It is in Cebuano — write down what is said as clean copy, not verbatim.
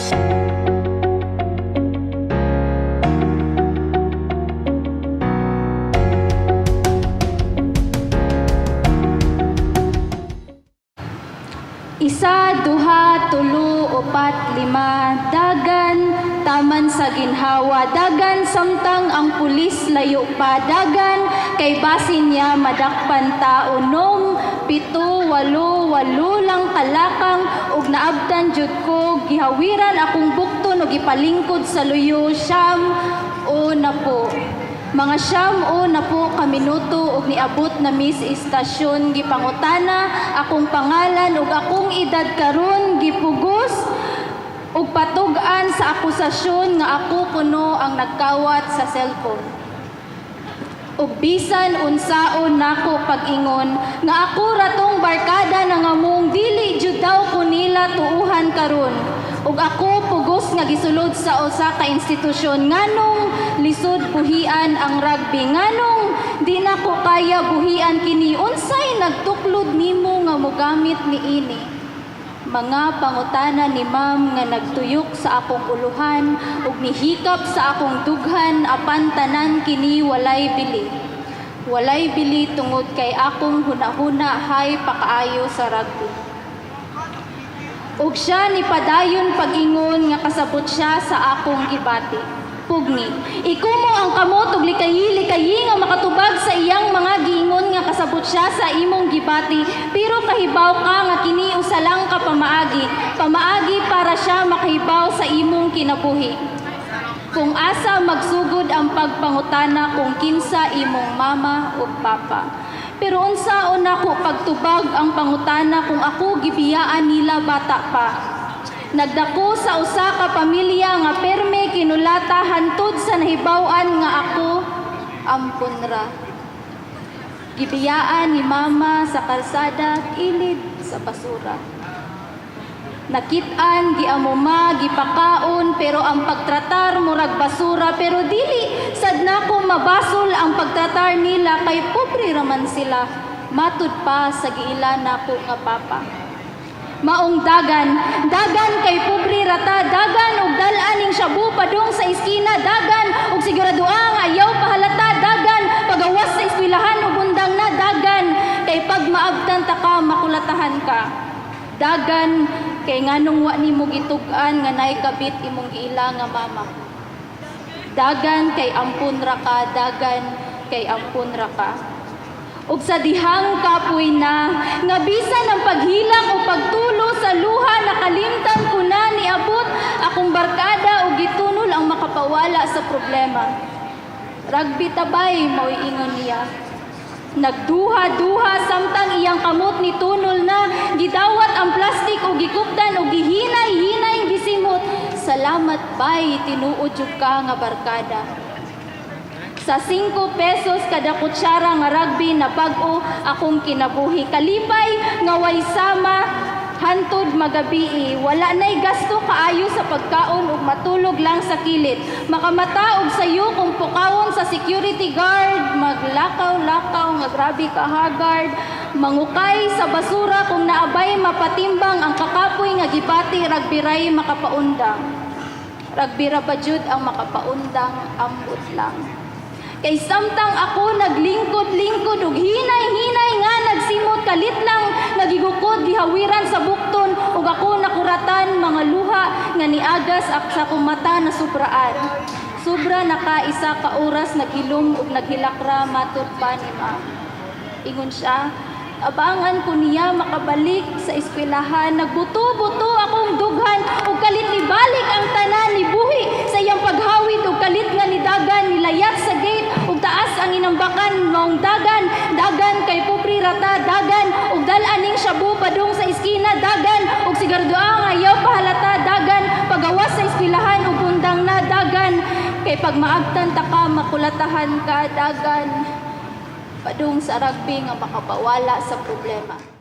Isa, duha, tulo, upat, lima, dagan, taman sa ginhawa, dagan, samtang ang pulis layo pa, dagan, kay basin niya madakpan ta, unom, pito, walo, walo lang kalakang, ug naabtan jud ko, gihawiran akong bukton ug gipalingkod sa luyo, 90 na po. Mga 90 na po ka minuto ug niabot na mi sa istasyon, gipangutana akong pangalan ug akong edad karon, gipugos ug patug-an sa akusasyon nga ako kuno ang nagkawat sa cellphone. Ug bisan unsaon nako pag-ingon nga ako ra tong barkada nangamong, dili jud daw ko nila tuuhan karon. Ug ako pugos nga gisulod sa usa ka institusyon. Nganong lisod buhian ang rugby? Nganong di nako kaya buhian kini? Unsay nagtuklod nimo nga mogamit niini? Mga pangutana ni ma'am nga nagtuyok sa akong uluhan ug nihikap sa akong dughan, apan tanan kini walay bili. Walay bili tungod kay akong hunahuna hay pakaayo sa rugby. Ug siya ni padayon pag-ingon nga kasabot siya sa akong gibati. Pugni. Ikumo ang kamot ug likayi likayi nga makatubag sa iyang mga giingon nga kasabot siya sa imong gibati, pero kahibaw ka nga kini usa lang ka pamaagi. Pamaagi para siya makahibaw sa imong kinabuhi. Kung asa magsugod ang pagpangutana kung kinsa imong mama ug papa. Pero unsaon nako pagtubag ang pangutana kung ako gibiyaan nila bata pa? Nagdako sa usa ka pamilya nga perme kinulata hantud sa nahibaw-an nga ako ampon ra. Gibiyaan ni mama sa kalsada, kilid sa basura. Nakit-an, giamuma, gipakaon, pero ang pagtratar murag basura, pero dili sad nako mabasol ang pagtratar nila kay pobre raman sila. Matud pa sa giila nako nga papa. Maong dagan, dagan kay pobre rata, dagan og dal-an ning shabu padung sa iskina, dagan og siguradoa nga ayaw pahalata, dagan pagawas sa eskwelahan ug undang na, dagan kay pag maabtan ta ka, makulatahan ka. Dagan kay nganong wa nimo gitug-an nga nay kabit imong giila nga mama. Dagan kay ampun ra ka, dagan kay ampun ra ka. Ug sa dihang kapoy na, nga bisan ang paghilak o pagtulo sa luha nakalimtan ko na, niabot akong barkada ug gitunol ang makapawala sa problema. "Rugby ta bay," mao'y ingon niya. Nagduha-duha samtang iyang kamot ni tunol na, gidawat ang plastik ug gikuptan ug gihinay-hinay gisimot. "Salamat bay, tinuod jud ka nga barkada." Sa 5 pesos kada kutsara nga rugby na bag-o akong kinabuhi. Kalipay nga way sama hantod magabii. Wala na'y gasto kaayo sa pagkaon ug matulog lang sa kilid. Makamata og sayo kung pukawon sa security guard, maglakaw-lakaw nga grabe ka haggard, mangukay sa basura kung naabay mapatimbang ang kakapoy nga gibati, rugby ray makapaundang. Rugby ra ba jud ang makapaundang, ambot lang. Kay samtang ako naglingkod-lingkod ug hinay-hinay nga nagsimot, kalit lang nagigukod, gihawiran sa bukton ug ako nakuratan, mga luha nga niagas ak sa akong mata na sobraan. Sobra naka isa ka oras naghilom ug naghilakra, matud pa ni ma'am. Ingon siya, abangan ko niya makabalik sa eskwelahan. Nagbuto-buto akong dughan ug kalit ni balik ang tanan, ni buhi sa iyang paghawid ug kalit nga nidagan, nilayat sa gate ug taas ang inambakan. Maong dagan, dagan kay pobre rata, dagan ug dal-an ning shabu padung sa iskina, dagan ug sigurado nga ayaw pahalata, dagan pagawas sa eskwelahan ug undang na, dagan kay pag maagtan ta ka, makulatahan ka, dagan padung sa rugby nga makapawala sa problema.